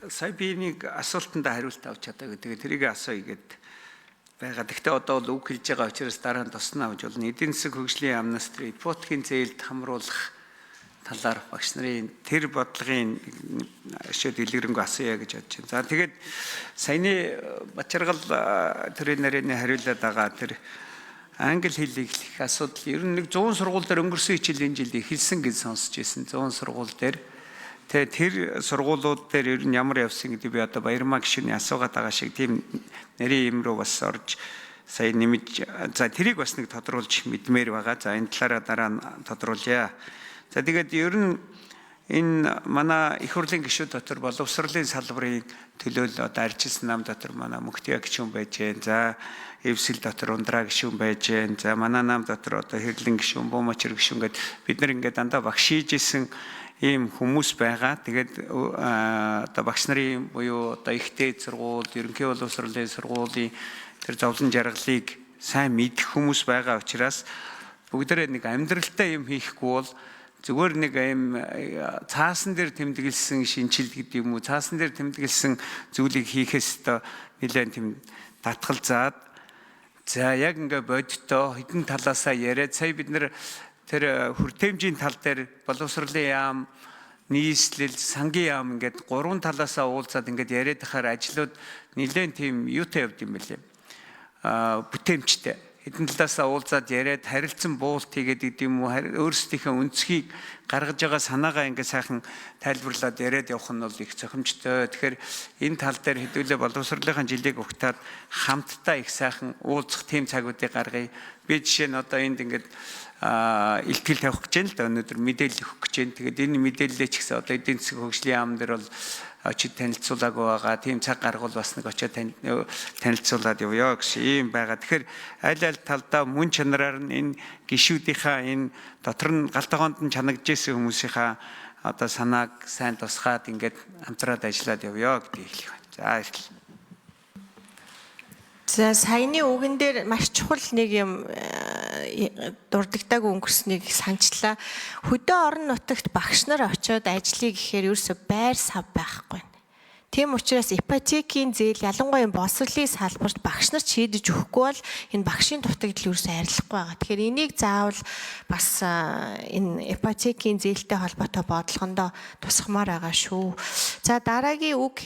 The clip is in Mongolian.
Сая би нэг асуултанд хариулт авч чадаагүй. Тэгээд тэрийг асууя гэд байгаа. Гэхдээ одоо бол үг хэлж байгаа учраас дараа нь туснаа авч болно. Эдийн засаг хөгжлийн яамнаас тэр ипотекийн зээлд хамруулах талаар багш нарын тэр бодлогын өшөө дэлгэрэнгүй асууя гэж бодож байна. За, тэгээд саяны Бачаргал тренерийн хариулаад байгаа тэр англи хэл эхлэх асуудал ер нь нэг 100 сургууль дээр өнгөрсөн хичээлийн жилд эхэлсэн гэж сонсч ирсэн. 100 сургууль дээр. Тэгээ тэр сургуулиуд дээр ер нь ямар явсан гэдэг би одоо Баярмаа гишүүний асуугаад байгаа шиг тийм нарийн юм руу бас орж сая нэмж, за, тэрийг бас нэг тодруулж мэдмээр байгаа. За, энэ талаараа дараа нь тодруулъя. За, тэгээд ер нь энэ манай их хурлын гишүүд дотор боловсролын салбарын төлөөл одоо арчилсан нам дотор манай Мөхтөя гишүүн байж гэн. За, Эвсэл дотор Ундраа гишүүн байж гэн. За, манай нам дотор одоо Хэрлэн гишүүн, Буумачир гишүүн гээд бид нар ингээд дандаа багш хийжсэн ийм хүмүүс байгаа. Тэгээд одоо багш нарын буюу одоо их дээд сургууль, ерөнхий боловсролын сургуулийн тэр зовлон жаргалыг сайн мэдэх хүмүүс байгаа учраас бүгдээрээ нэг амьдралтай юм хийхгүй бол зүгээр нэг юм цаасан дээр тэмдэглэсэн шинэчлэл гэдэг юм уу, цаасан дээр тэмдэглэсэн зүйлийг хийхээс өстой нэлээд тийм татгал заад, за, яг ингээ бодиттой хэдэн талаасаа яриад сая бид нэр тэр хүртээмжийн тал дээр боловсролын яам, нийслэл, сангийн яам ингээд гурван талаасаа уулзаад ингээд яриад байхаар ажлууд нэлээд тийм юутай явд юм бэлээ. Бүтээмжтэй. Хэдэн талаасаа уулзаад яриад харилцан буулт хийгээд гэдэг юм уу, өөрсдийнхөө өнцгийг гаргаж байгаа санаагаа ингээд сайхан тайлбарлаад яриад явах нь бол их зохимжтой. Тэгэхээр энэ тал дээр хэдүүлээ боловсролынхаа жилийг угтаад хамтдаа их сайхан уулзах тийм цагуудыг гаргая. Би жишээ нь одоо энд ингээд илтгэл тавих гэж байна л да, өнөөдөр мэдээлэл өгөх гэж байна. Тэгээд энэ мэдээллээ ч гэсэн одоо эдийн засаг хөгжлийн яам дээр бол очиж танилцуулаагүй байгаа. Тийм цаг гаргуул бас нэг очиод танилцуулаад явъя гэсэн ийм байгаа. Тэгэхээр аль аль талдаа мөн чанараар нь энэ гишүүдийнхаа, энэ дотор нь гал тогоонд нь чанагдж исэн хүмүүсийнхаа одоо санааг сайн тусгаад ингээд хамтраад ажиллаад явъя гэдгийг хэлэх байна. За, баярлалаа. За, саяны үгэн дээр маш чухал нэг юм дурддагтаагүй өнгөрснийг санчлаа. Хөдөө орон нутагт багш нар очиод ажиллая гэхээр ерөөсөө байр сав байхгүй. Тийм учраас ипотекийн зээл, ялангуяа боловсролын салбарт багш нар шийдэж өгөхгүй бол энэ багшийн дутагдал ерөөсөө арилахгүй байгаа. Тэгэхээр энийг заавал бас энэ ипотекийн зээлтэй холбоотой бодлогондоо тусгамаар байгаа шүү. За, дараагийн үг